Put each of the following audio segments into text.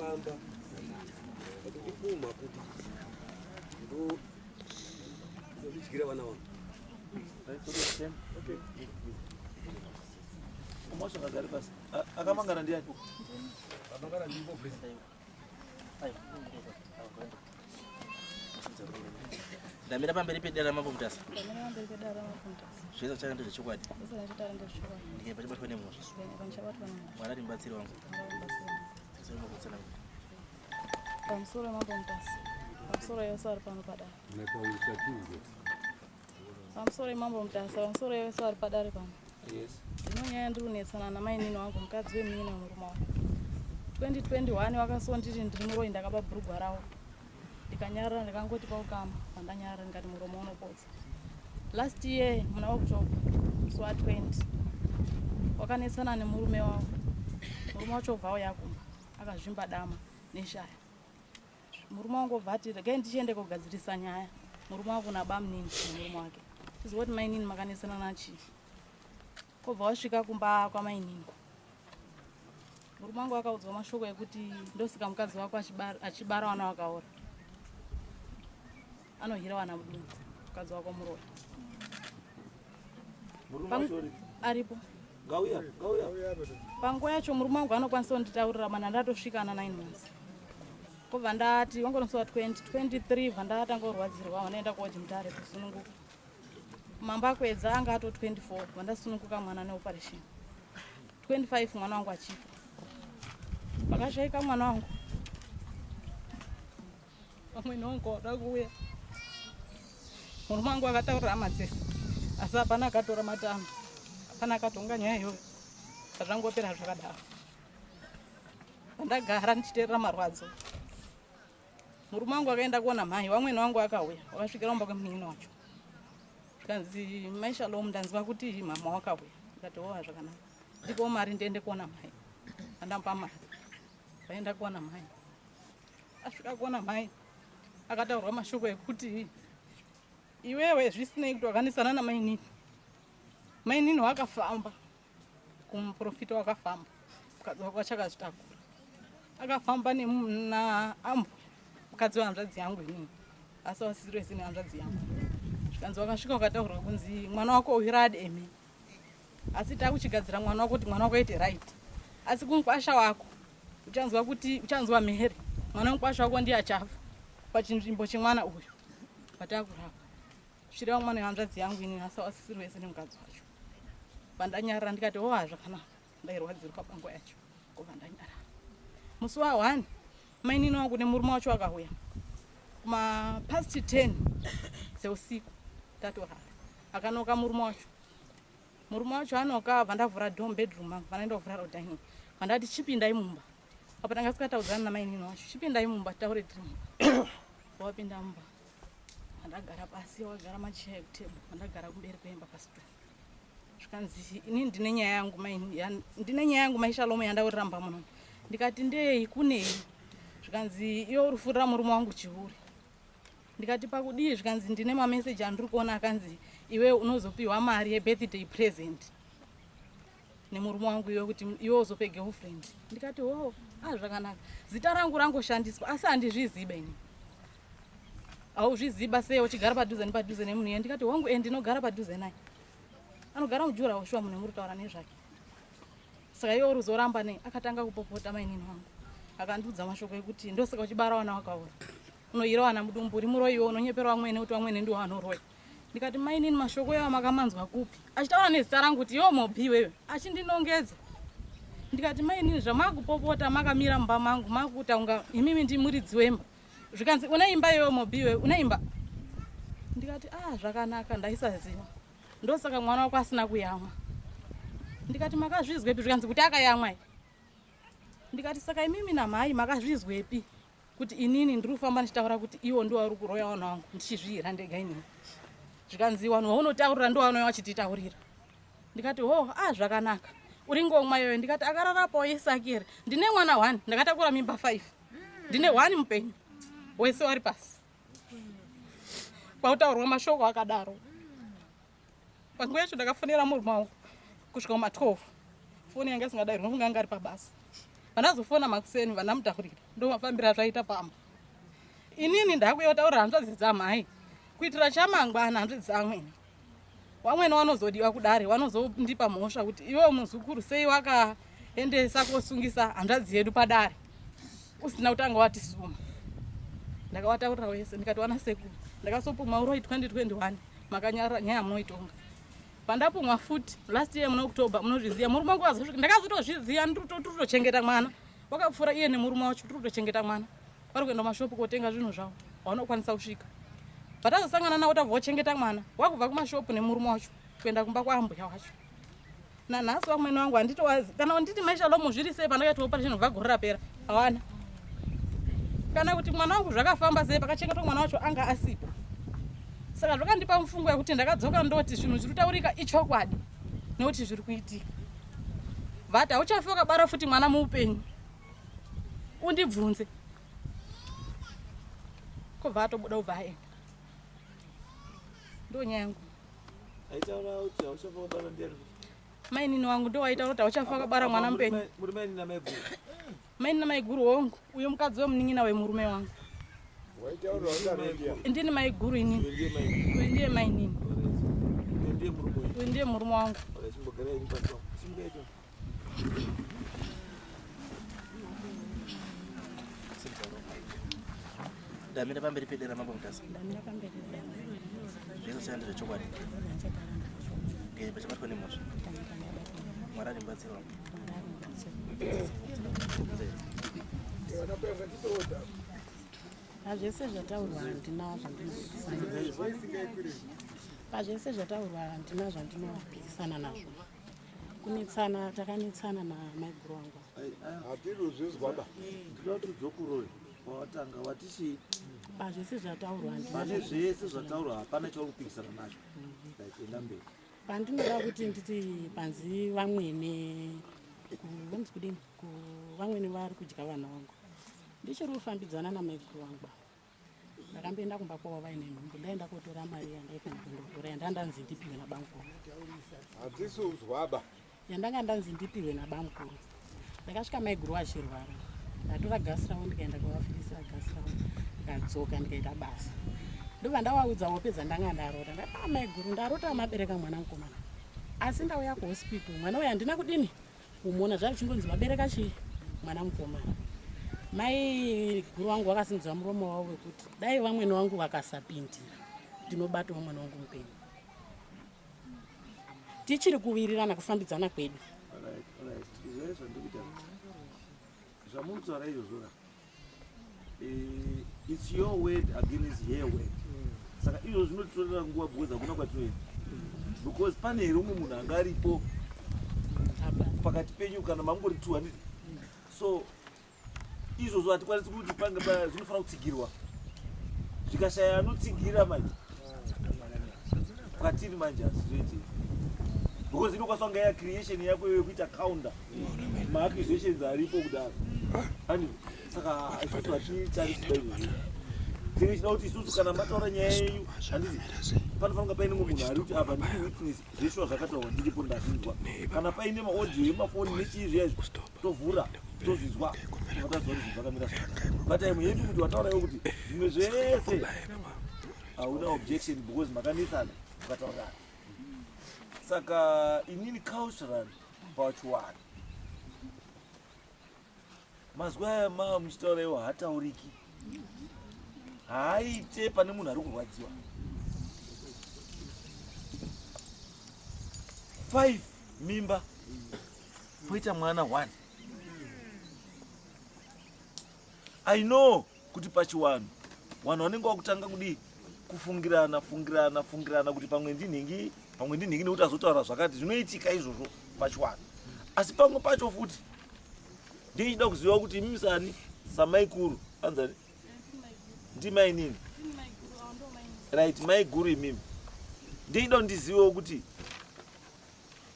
pamba ndipumha kuti ndozvidyira vana vangu. Umasho akagara pasi. Akamangana ndiani? Akamangana ndipo president. Ndamira pamberi pedare raMambo Mutasa. Zvese zvachaka ndezvechokwadi. Ndikaipa chibatwa nemhosva. Mwari ari mubatsiri wangu. Pamusoro Mambo Mutasa. Pamusoro yose vari pano padare. Pamusoro Mambo Mutasa. Pamusoro yose vari padare pano. Yes. Ndinonyaya ndiri kunetsana namainini wangu mukadzi wemunin'ina wemurume wangu. 2021 vakasonditi ndiri muroyi ndakaba bhurugwa ravo. Ndikanyarara ndikangoti paukama pandanyarara ndikati muromo unopotsa. Last year muna October musi wa 20 wakanetsana nemurume wavo. Murume wacho obva auya kumba akazvimba dama neshaya. Murume wangu obva ati regai ndichiende kogadzirisa nyaya. Murume wangu nabamunini nemurume wake. Tizwa kuti mainini makanetsana nachii. Kobva wasvika kumba kwamainini. Murume wangu akaudzwa mashoko ekuti ndosika mukadzi wako achibara vana vakaora. Anohira vana mudumbu. Mukadzi wako muroyi. Murume wacho uripi? Aripo. Ngauya, ngauya. Panguva yacho murume wangu anokwanisa kunditaurira mana ndatosvika ana 9 months. Kobva ndati wangu musi wa 20 23 bva ndatanga kurwadzirwa wanaenda kuwodi Mutare kusununguka. Mambakwedza anga ato 24 bva ndasununguka mwana neoperation. 25 mwana wangu achifa. Pakashaika mwana wangu. Vamweni wangu wada kuuya. Murume wangu akataurira hama dzese. Asi hapana akatora matanho. Hapana akatonga nyaya iyoyo. Zvangopera zvakadaro. Pandagara ndichiteerera marwadzo. Murume wangu akaenda kuona mhai, vamwene wangu akauya, wakasvikira kumba kwemunin'ina wacho. Zvikanzi mai Shalom ndanzwa kuti mama wakauya. Ndikati owa zvakanaka. Ndipo mari ndiende kuona mhai. Andamupa mari. Vaenda kuona mhai. Asvika kuona mhai akataurwa mashoko ekuti iwewe zvisinei kuti wakanisana namainini. Mainini wakafamba kumuprofita wakafamba mukadzi wako achakazvitakura. Akafamba naambuya mukadzi wehanzvadzi yangu inini asi wasisiri wese nehanzvadzi yangu. Zvikanzi wakasvika ukataurwa kunzi mwana wako uyu raademe asi takuchigadzira mwana wako kuti mwana wako aite right. Asi kumukwasha wako uchanzwa kuti uchanzwa mhere mwana wemukwasha wako ndiye achafa pachinzvimbo chemwana uyu patakurapa. Zvichireva mwana wehanzvadzi yangu inini asi wasisiri wese nemukadzi wacho. Pandanyarara ndikati owa zvakanaka ndairwadzirwa panguva yacho kobva ndanyarara. Musi wa 1 mainini wangu nemurume wacho akauya kuma past 10 dzeusiku tatorara. Akanoka murume wacho. Murume wacho anoka abva ndavhura door bedroom mangu vanaenda kuvhura rodining. Vandati chipindai mumba. Apa tanga tikataudzana namainini wacho chipindai mumba taure tiri mumba. Wapinda mumba. Andagara pasi wagara macheya ekutable andagara kumberi kuemba pasitool. Zvikanzi ini ndine nyaya yangu mai ndine nyaya yangu mai Shalom yandaurira mumba muno. Ndikati ndei kunei? Zvikanzi iwe uri kufurira murume wangu chihure. Ndikati pakudii? Zvikanzi ndine mameseji andiri kuona akanzi iwe unozopiwa mari yebirthday present nemurume wangu iwe kuti iwe uzope girlfriend. Ndikati ho ah zvakanaka. Zita rangu rangoshandiswa asi handizvizibe ini. Hauzviziba sei uchigara padhuze nepadhuze nemunhu iye? Ndikati hongu ndinogara padhuze naye. Anogara mujura ushuwa munhu muri kutaura nezvake. Saka iwe uri uzoramba nei? Akatanga kupopota mainini wangu. Akandiudza mashoko ekuti ndosaka uchibara vana wakaura. Unohira vana mudumbu uri muroyi iwe unonyepera vamwene kuti vamwene ndiwo vanoroya. Ndikati mainini mashoko yawo makamanzwa kupi? Achitaura nezita rangu kuti iwe mobi iwewe. Achindinongedza. Ndikati mainini zvamakupopota makamira mumba mangu makuita kunga imimi ndi muridzi wemba. Zvikanzi une imba iwewe mobi iwewe une imba. Ndikati ah zvakanaka ndaisaziva. Ndosaka mwana wako asina kuyamwa. Ndikati makazvizwepi? Zvikanzi kuti akayamwa. Ndikati saka imimi namhai makazvizwepi kuti inini ndiri kufamba ndichitaura kuti iwo ndiwo uri kuroya vana vangu ndichizviira ndega inini. Zvikanzi vanhu vaunotaurira ndiwo vanouya vachititaurira. Ndikati ho ah zvakanaka. Uri ngomwa iyoyo. Ndikati akararapawo Isaki here? Ndine mwana 1 ndakatakura mimba 5. Ndine 1 mupenyu. Wese wari pasi. Kwautaurwa mashoko akadaro. Panguva yacho ndakafonera murume wangu kusvika kuma 12. Foni yanga isingadairwi nokunge anga ari pabasa. Vandazofona makuseni vandamutaurira ndomafambira zvaita pamba. Inini ndakuya kutaurira hanzvadzi dzamhai kuitira chamangwana hanzvadzi dzamwene. Wamwene wanozodiwa kudare wanozondipa mhosva kuti iwe muzukuru sei wakaendesa kosungisa hanzvadzi yedu padare usina kutanga watisuma. Ndakawataurira wese ndikati wana sekuru ndakasopumwa uroi 2021 makanyarara nyaya munoitonga. Pandapumwa futi last year muna October munozviziva murume wangu azosvika ndakazotozviziva ndiri kutochengeta mwana wakapfuura iye nemurume wacho tiri kutochengeta mwana vari kuenda kumashopu kotenga zvinhu zvavo haunokwanisa kusvika patazosangana navo tabva wochengeta mwana wakubva kumashopu nemurume wacho kuenda kumba kwaambuya wacho nanhasi vamwene wangu handitowazi kana nditi maishalomo zviri sei pandakaita operation kubva gore rapera hawana kana kuti mwana wangu zvakafamba sei pakachengetwa mwana wacho anga asipo saka zvakandipa mufungo yekuti ndakadzoka ndoti zvinhu zviri kutaurika ichokwadi nekuti zviri kuitika but hauchafi wakabara futi mwana muupenyu undibvunze kobva atobuda ubva aenda ndo nyaya yangu. Aitaura kuti hauchafa wakabara ndiani? Mainini wangu ndo waitaura kuti hauchafa wakabara mwana mupenyu. Muri mainini namaiguru? Mainini namaiguru hongu, uyo mukadzi wemunin'ina wemurume wangu. Waitaura wakadaro ndiani? Ndini maiguru inini. Uyo ndiye mainini? Uyu ndiye mainini. Uyo ndiye murume wenyu? Uyu ndiye murume wangu. Alright, chimbogarai henyu pasi apo. Simukai tu. Ndamira pamberi pedare raMambo Mutasa. Ndamira pamberi. Zvese chanda zvechokwadi. Ngei pachabatwa nemhosva. Mwari ari mubatsiri wangu. Pazvese zvataurwa handina zvandinopikisana nazvo. Pazvese zvataurwa handina zvandinopikisana nazvo. Kunetsana takanetsana namaiguru wangu. Hatiruzvizwa ba. Ndinoda kuti udzokorore pawatanga watichii. Pazvese zvataurwa handina. Pane zvese zvataurwa hapana chauri kupikisana nacho. Right, enda mberi. Pandinoda kuti nditi panzi vamwene vanzi kudini vamwene vari kudya vana vangu, ndichiri kufambidzana namaiguru vangu. Ndakamboenda kumba kwavo vaine nhumbu, ndaenda kotora mari yandaifanira kundotora yandandanzi ndipiwe nabamukuru. Hatisi uzwa ba. Yandanga ndanzi ndipiwe nabamukuru. Ndakasvika maiguru achirwara, ndatora gasi ravo ndikaenda kuvafirisira gasi ravo, ndikadzoka ndikaita basa. Ndobva ndavaudza hope dzandanga ndarota. Ndati, "Ah, maiguru, ndarota mabereka mwana mukomana, asi ndauya kuhospital mwana uyu handina kudini kumuona, zvavichingonzi mabereka chii mwana mukomana." Mai guru vangu vakasimudza muromo wavo wekuti dai vamwene vangu vakasapindira ndinobatawo mwana wangu mupenyu. Tichiri kuwirirana kufambidzana kwedu. Alright. Izvo zvandikuita zvamuri kutaura izvozvo ka, it's your word against her word. Saka izvo zvinotitorera nguva because hakuna kwatinoenda, because pane here umwe munhu anga aripo? Hapana. Pakati penyu kana mangori two, handiti? So izvozvo hatikwanisi kuti pange zvinofanira kutsigirwa. Zvikashaya anotsigira manje kwatiri manje hazvizoiti, because inokwanisa kunga yacreation yako iyoyo kuita counter maaccusations aripo kudaro, handiti? Saka isusu hatitarisi izvozvo. Tinenge chida kuti isusu kana mataura nyaya yenyu, handiti, panofanira kunga paine mumwe munhu ari kuti apa ndiri witness, zveshuwa zvakataurwa ndiripo ndazvinzwa. Kana paine maaudio emafoni nechii zviya izvi, tovhura tozvizwa, tobva taziva kuti zvinhu zvakamira zvakanaka. But I'm happy kuti wataura iwe kuti zvimwe zvese hauna objection because makanetsana mukataurana. Saka inini cultural pachiwani mazwi aya maa muchitaura iwo haatauriki, haaite pane munhu ari kurwadziwa. Five mimba, poita mwana one. I know kuti pachiwanhu vanhu vanenge vakutanga kudii, kufungirana fungirana fungirana kuti pamwe ndinhingi, pamwe ndinhingi, nekuti azotaura zvakati. Zvinoitika izvozvo pachiwanhu, asi pamwe pacho futi ndichida kuziva kuti imimi sani samaikuru anzani ndimainini, right? Maiguru imimi, ndichida kuti ndizivewo kuti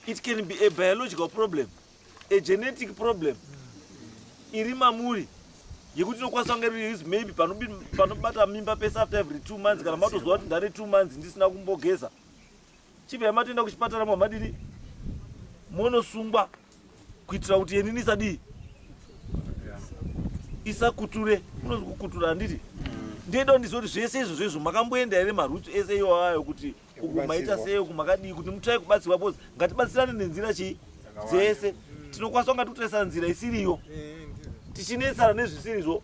it can be a biological problem, a genetic problem iri mamuri yekuti inokwanisa kunge iri maybe panobata mimba pese after every 2 months. Kana matozwa kuti ndane 2 months ndisina kumbogeza, chibva matoenda kuchipatara, mamadini, monosungwa kuitira kuti yenini isadii. Isakuture unonzi kukutura handiti? Ndienda ndizive kuti zvese izvo zvezvo makamboenda here marutsu ese iwawayo kuti uku maita sei uku makadii kuti mutsvai kubatsirwa bcause ngatibatsirane nenzira chii dzese tinokwanisa kunga tikutarisa nzira isiriyo tichinetsana nezvisirizvo.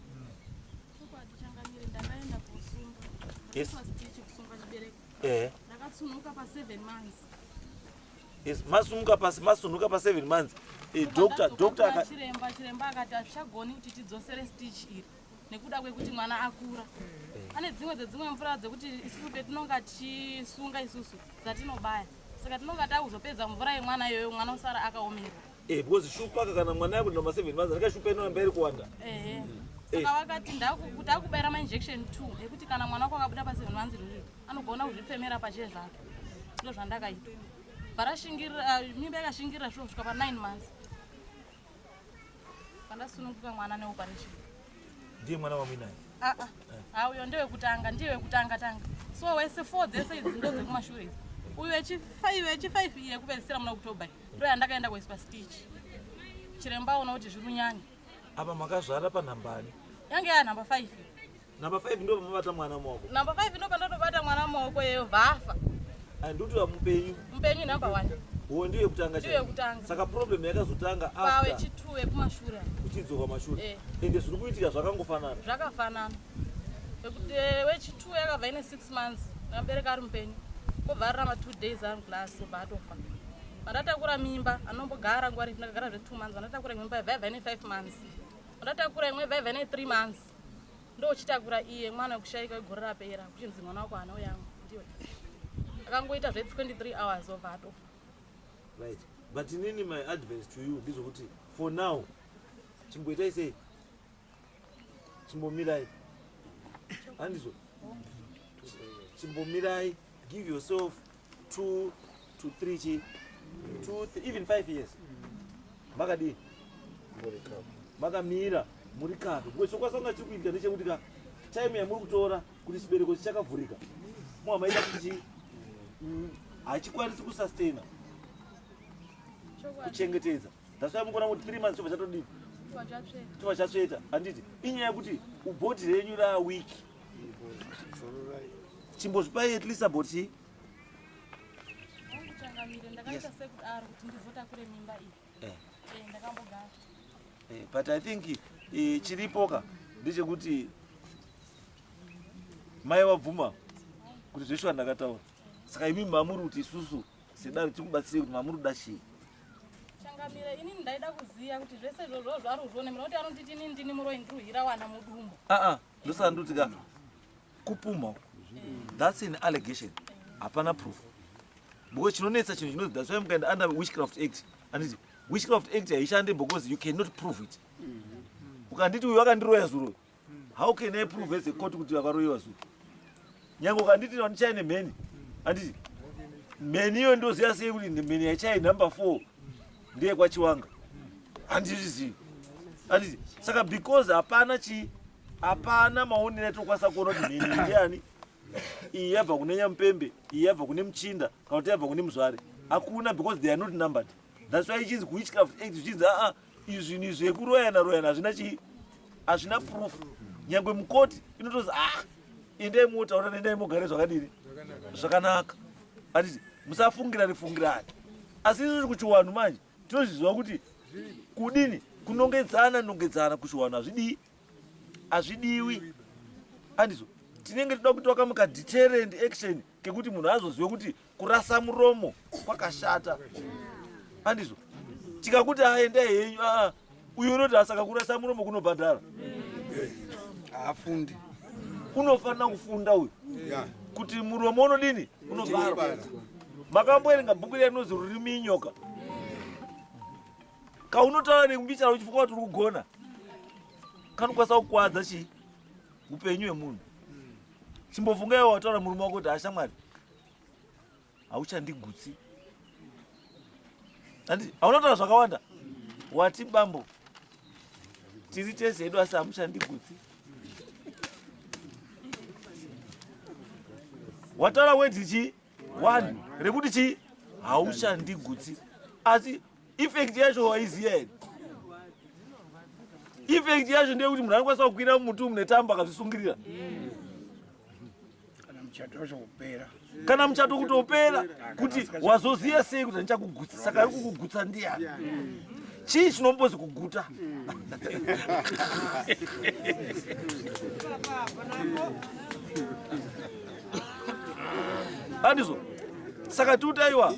Yes. Eh. Ndakatsunuka pa 7 months. Yes, masunuka pasi masunuka pa 7 months. Eh, doctor doctor aka chiremba chiremba akati hazvichagoni kuti tidzosere stitch iri nekuda kwekuti mwana akura. Pane dzimwe dzedzimwe mvura dzekuti isusu petinonga tichisunga isusu dzatinobaya. Saka tinonga takuzopedza mvura yemwana iyoyo mwana osara akaomerwa. Eh, because shupa kana mwana yakuenda ma 7 months akashupa inoramba iri kuwanda. Ehe. Saka vakati ndakuti akubaira ma injection 2 ekuti kana mwana wako akabuda pa 7 months riri anogona kuzvipfemera pache zvake. Ndizvo zvandakaita. Parashingirira mimba yakashingirira zvo kusvika pa 9 months. Pandasununguka mwana ne operation. Ndiye mwana wamuinaye? Ah ah. Ah uyo ndiwe kutanga, ndiwe kutanga tanga. So wese 4 dzese idzi ndo dzekumashure idzi. Uyu wechi 5 wechi 5 iye kupedzisira muna October. Ndo yandakaenda kuiswa stitch. Chiremba aona kuti zviri kunyanya. Apa makazvara panhambani? Yange ya number 5. Number 5 ndo pamabata mwana mumaoko. Number 5 ndo pandotobata mwana mumaoko yeyo vafa. Ai nduti wa mupenyu. Mupenyu number 1. Uwo ndiye kutanga Ndiye kutanga. Saka problem yakazotanga after. Pawe chi2 yekumashure. Uchidzoka mashure. Eh. Ende zviri kuitika zvakangofanana. Zvakafanana. Yekuti wechi2 yakabva ine 6 months. Ndakabereka ari mupenyu. Kobva ararama 2 days ari class obva atofa. Pandatakura mimba anombogara nguva refu ndakagara zve 2 months. Pandatakura imwe mimba yabva ine 5 months. Pandatakura imwe yabva ine 3 months. Ndochitakura iye mwana wekushaika wegore rapera kuchinzi mwana wako haana uyangu ndiwe. Akangoita zve 23 hours obva atofa. Right. But inini my advice to you ndezvekuti for now chimboitai sei? Chimbomirai. Handizvo? Chimbomirai, give yourself 2 to 3 chi 2 3, even 5 years. Makadii? Makamira muri kato. Because chokwanisa kunga chiri kuitika ndechekuti ka time yamuri kutora kuti chibereko chichakavhurika. Muha maita kuti chi hachikwanisi kusustaina. Kuchengetedza. That's why mukuona kuti 3 months chobva chatodii? Chobva chatsveta. Handiti inyaya yekuti body renyu ra weak. Chimbozvipai at least about chi? Ndakaita sekudaro kuti ndizotakure mimba iyi. Ndakambogara. But I think chiripoka ndechekuti mai vabvuma kuti zveshuwa ndakataura. Saka imi mamuri kuti isusu sedare tikubatsire kuti mamuri kuda chii? Changamire, inini ndaida kuziya kuti zvese izvozvo zvaari kuzviona mina kuti anonditi inini ndini muroyi ndiri kuhira wana mudumbu. Ah ah, ndosaka ndoti ka kupumha. That's an allegation. Hapana proof. Because chinonetsa chinhu chinonzi that's why mukaenda under Witchcraft Act. Handiti Witchcraft Act haishande because you cannot prove it. Ukanditi uyu akandiroya zuro. How can I prove as a court kuti akaroyiwa zuro? Nyange ukanditi wandichaye nemheni. Handiti mheni iyo ndoziya sei kuti mheni yachaye number 4 ndiye kwaChiwanga. Handizvizivi. Handiti saka because hapana chi hapana maonero atokwanisa kuona kuti mheni ndiyani. Iyi yabva kune Nyamupembe, iyi yabva kune Muchinda, kana kuti yabva kune Muzvare. Hakuna because they are not numbered. That's why ichinzi kuWitchcraft Act zvichinzi aa izvi zvinhu izvi zvekuroyana royana hazvina chii hazvina proof. Nyangwe mukoti inotozi ah endai motaura endai mogare zvakadini zvakanaka. Handiti musafungirane fungirane. Asi isusu kuchiwanhu manje tinozviziva kuti kudini kunongedzana nongedzana kuchiwanhu hazvidii hazvidiwi. Handizvo tinenge toda kuti wakamuka deterrent action kekuti munhu azozive kuti kurasa muromo kwakashata. Handizvo tikakuti aendai henyu aa uyu unoti asaka kurasa muromo kunobhadhara. Haafundi. Unofanira kufunda uyu kuti muromo unodini unovharwa. Makamboerenga bhuku riya rinonzi Rurimi Inyoka. Kaunotaura nekumbichara uchifunga kuti uri kugona kanokwanisa kukwadza chii upenyu hwemunhu. Chimbofunga iwe wataura murume wako kuti ashamwari hauchandigutsi. Handiti hauna kutaura zvakawanda. Wati bambo tiri tese hedu asi hamuchandigutsi. Wataura wedhi chii? 1 rekuti chii? Hauchandigutsi. Asi effect yacho waiziya here? Effect yacho ndeyekuti munhu anokwanisa kukwira mumuti umu netambo akazvisungirira. Kana muchato wacho kupera. Kana muchato kutopera kuti wazoziya sei kuti handichakugutsa, saka ari kukugutsa ndiyani? Chii chinombozi kuguta? Andizvo? Saka tikuti aiwa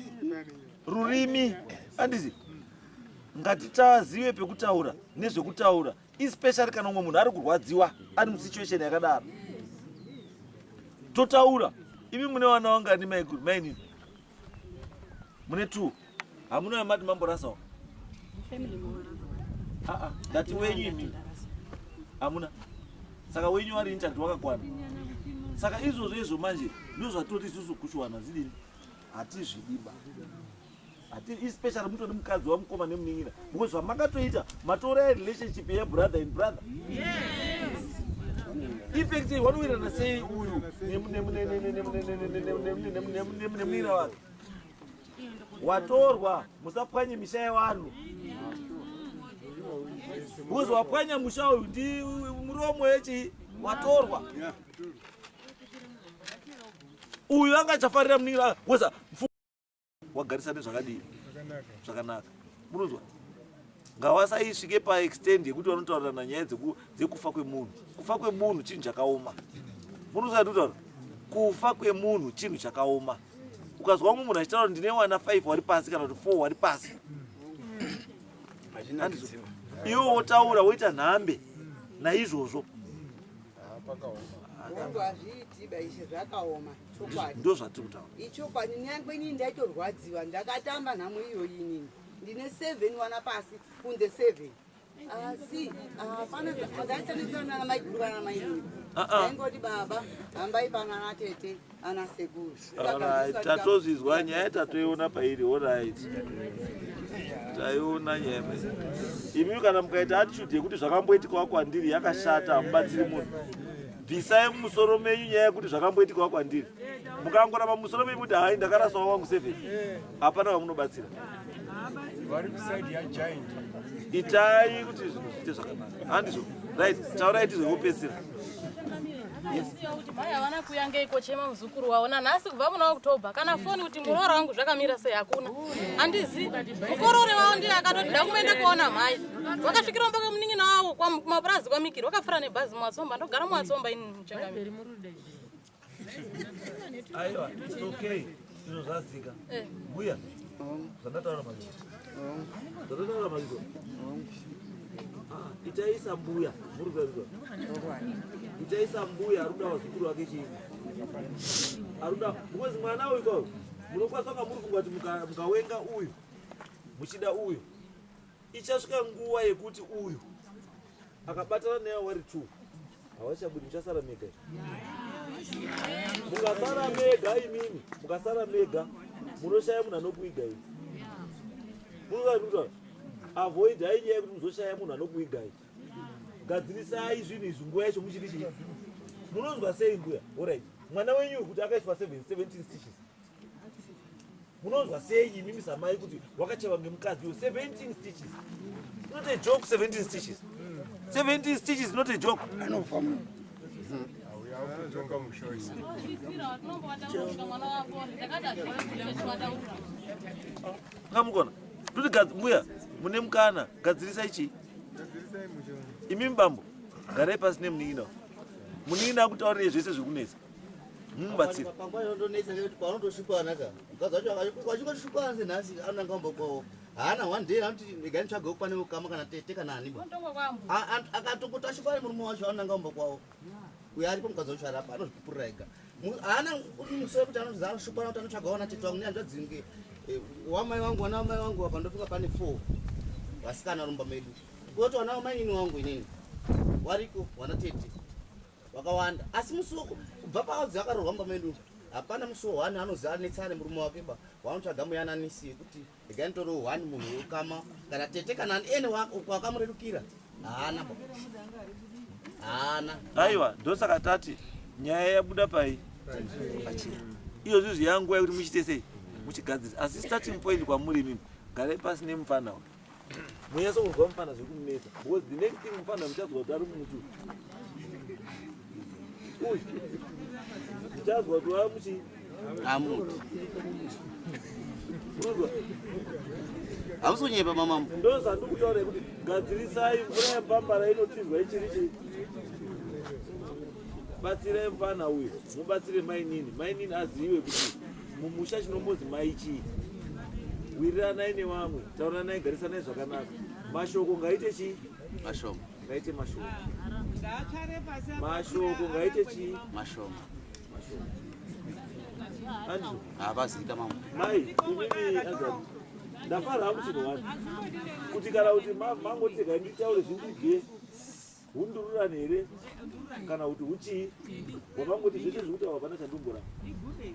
rurimi andizi ngatitazive pekutaura nezvekutaura, especially kana umwe munhu ari kurwadziwa ari musituation yakadaro, totaura. Imi mune vana vangani maiguru mainini? Mune 2. Hamuna mati mamborasawo? Aa, ndati wenyu imi hamuna, saka wenyu vari intact wakakwana. Saka izvozvo izvo manje ndozvatoti isusu kuchiwana zvidini hatizvidiba hati, especially mutori mukadzi wamukoma nemunin'ina, because zvamakatoita matora relationship yebrother and brother. Effect wanowirirana sei uyu nemunin'ina wake watorwa? Musapwanye misha yevanhu, because wapwanya musha uyu ndi muromo wechi watorwa uyu angachafarira munin'ina weza wagarisane zvakadii zvakanaka. Munonzwa, ngawasaisvike paextend yekuti vanotaurirana nyaya dzekufa kwemunhu. Kufa kwemunhu chinhu chakaoma. Munonzwa ndikutaura? Kufa kwemunhu chinhu chakaoma. Ukazwa umwe munhu achitaura ndine wana 5 wari pasi kana kuti 4 wari pasi, iwe wotaura woita nhambe naizvozvo. Mungu hazviiti ba ishe, zvakaoma chokwadi. Ndo zvatiri kutaura. Ichokwadi, nyangwe inini ndaitorwadziwa, ndakatamba nhamo iyoyi. Inini ndine 7 wana pasi kunze 7, asi hapana ndaisanetsana namaiguru kana namainini. Ndaingoti baba hambai pano, ana tete, ana sekuru. Alright, tatozvizwa nyaya, tatoiona pairi. Alright, taiona nyaya pairi. Imi kana mukaita attitude yekuti zvakamboitikawo kwandiri, yakashata, hamubatsiri munhu. Bvisai mumusoro menyu nyaya yekuti zvakamboitikawo kwandiri. Mukangoramba mumusoro menyu kuti hai, ndakarasawo wangu 7, hapana vamunobatsira. Vari kuside yagiant. Itai kuti zvinhu zviite zvakanaka, handizvo? Right, taurai tizvekupedzisira. Kuti mai havana kuuya ngeikochema muzukuru wavo nanhasi kubva muna October, kana foni kuti muroora wangu zvakamira sei hakuna. Handizi mukorore wavo ndiye akatoti ndakumboenda kuona mhai. Vakasvikira mpaka munin'ina wavo kumapurazi kwaMikiri, vakafura nebhazi muWatsomba. Ndogara muWatsomba ini, muchangamiri. Aiwa, it's okay, izvo zvazika. Mbuya, zvandataura mazvo, zvandataura mazvo. Ah, itaisa mbuya muri kuzarizwa, itaisa mbuya ari kuda vazukuru vake chii aruda, because mwana uyu kwayo munokwanisa kunga muri funga kuti mukawenga uyu muchida uyu, ichasvika nguva yekuti uyu akabatana neya wari two havachabudi, muchasara mega. Mukasara mega imimi, mukasara mega munoshaya munhu anokuigai. Munoa avoid hai nyaya yekuti muzoshaya munhu anokuigai. Gadzirisai zvinhu izvi nguva yacho muchiri chii. Munonzwa sei mbuya? Alright, mwana wenyu kuti akaiswa 17 stitches, munonzwa sei imimi samai kuti wakacheva ngemukadzi uyo 17 stitches? Not a joke, 17 stitches. 17 stitches, not a joke. Anofa munhu. Kutonga mushoisi. Mwana wako ndakati hazviwataura. Ngamukona toti mbuya mune mukana, gadzirisai chii. Imi mubambo, garai pasi nemunin'ina. Munin'ina akutaurirai zvese zviri kunetsa, mumubatsire. Panguva inondonetsa ngekuti paunotosvikwana ka, mukadzi wacho wachingosvikwana senhasi anonanga kumba kwavo, haana one day anoti regai nditsvage pane ukama kana tete kana ani ba. Unotongwa kwambu. Akatongoti asvikwana murume wacho, anonanga kumba kwavo. Uyo aripo mukadzi wacho arapa anozvipupurira ega. Haana musoro kuti anozi asvikwana kuti anotsvaga wana tete wangu nehanzvadzi nge wamai vangu, wana wamai vangu apa ndofunga pane four vasikana rumba medu, kutoti wana wamainini wangu inini wariko, wana tete wakawanda, asi musi kubva paadzi akaroorwa mumba medu hapana musi wani anozi anetsana nemurume wake ba wanotsvaga muyananisi yekuti regai nditore one munhu wekama kana tete kana ene wakamurerukira, haana ba, haana. Aiwa, ndosaka tati nyaya yabuda pai pachena. Iyo zvizvi yanguva yekuti muchiite sei, muchigadzirisa. Asi starting point kwamuri imimi, garai pasi nemufana uyu. Munyatso kunzwa mufana zviri kumunetsa, because the next thing mufana muchazwa kuti ari mumutu uyu, muchazwa kuti wava muchi Amuti. Unozwa? Hamusi kunyepa mamambo. Ndozvandikutaura kuti gadzirisai mvura yepambara inotizwa ichiri chii. Batsirai mufana uyu, mubatsire mainini, mainini azive kuti mumusha chinombonzi mai chii. Wiriranai nevamwe, tauranai, garisanai zvakanaka. Mashoko ngaite chii? Mashoma. Ngaite mashoko. Mashoko ngaite chii? Mashoma. Mashoko. Andizvo? Hapazika mambo. Mai, imimi azati ndafara hangu chinhu wani kuti kana kuti mangoti regai nditaure zvindibve hundururani here kana kuti huchii, wamangoti zvese zvekuti hapana chandomboramba,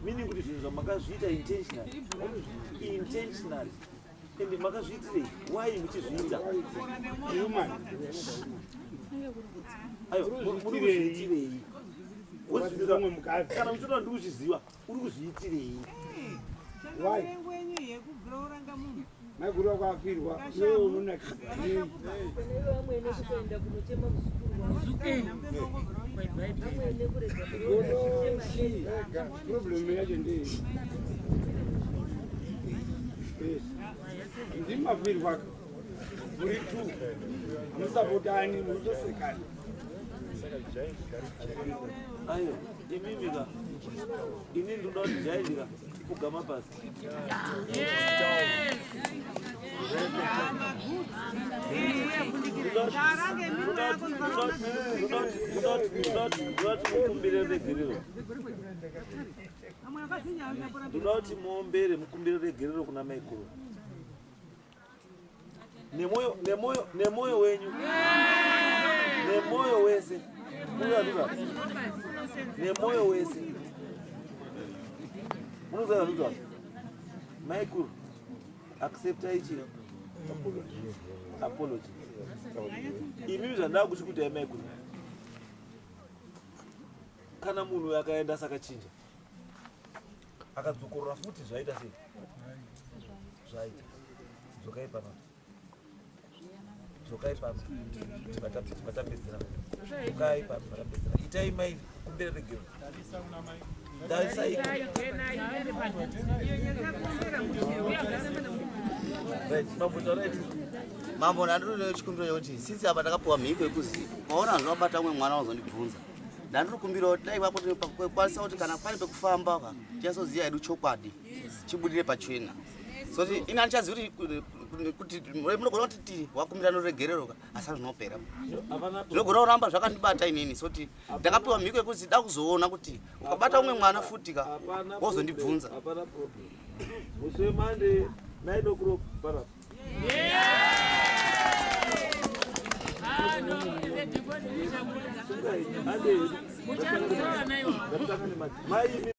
meaning kuti zvinhu zvamakazviita intentional, intentionally, ende makazviitirei? Why muchizviita? Ayo, muri kuzviitirei? Kubatidza umwe mukadzi. Kana muchitoda ndiri kuzviziva, uri kuzviitirei? Why? Maiguru wako afirwa, iwewe unonakidza. Vamwene kutoenda kunochema muzukuru wavo, vamwene kurega. Godoshi, problem yacho ndei? Yes. Ndimafirwa muri two, hamusapotani, munotosekana. Ayo, imimi ka, ini ndinoda kuti jaindika kugama pasi. Ndinoti mukumbire regerero, ndoda kuti muombere, mukumbire regerero kuna maikuru nemwoyo, nemwoyo, nemwoyo wenyu, nemwoyo wese. Munoziva nemwoyo wese, munoziva zvandinotaura. Maikuru, accepta ichi apology. Imimi zvandava kuchikutai maikuru, kana munhu akaenda sakachinja akadzokorora futi, zvaita sei? Zvaita, dzokai panapa, dzokai pano vatapedzera, dzokai pano vatapedzera. Itai mai kumbira regero, tarisai. Right, mambo, taurai. Mambo, ndandiri chikumbiro chekuti since apa takapiwa mhiko yekuzi paona zvinobata umwe mwana wazondibvunza, ndandiri kumbira kuti dai vakwanisa kuti kana pane pekufamba ka tinyatsoziva hedu chokwadi chibudire pachena, soti ini handichazivi kuti munogona kuti ti wakumbira noregerero ka, asi zvinopera. Hapana. Zvinogona kuramba zvakandibata inini, soti ndakapiwa mhiko yekuzi da kuzoona kuti ukabata umwe mwana futi ka Hapana. wozondibvunza. Hapana problem. Musi weMonday 9 o'clock panapa. Sungai, ande. Ngatitanga nemati. Mai.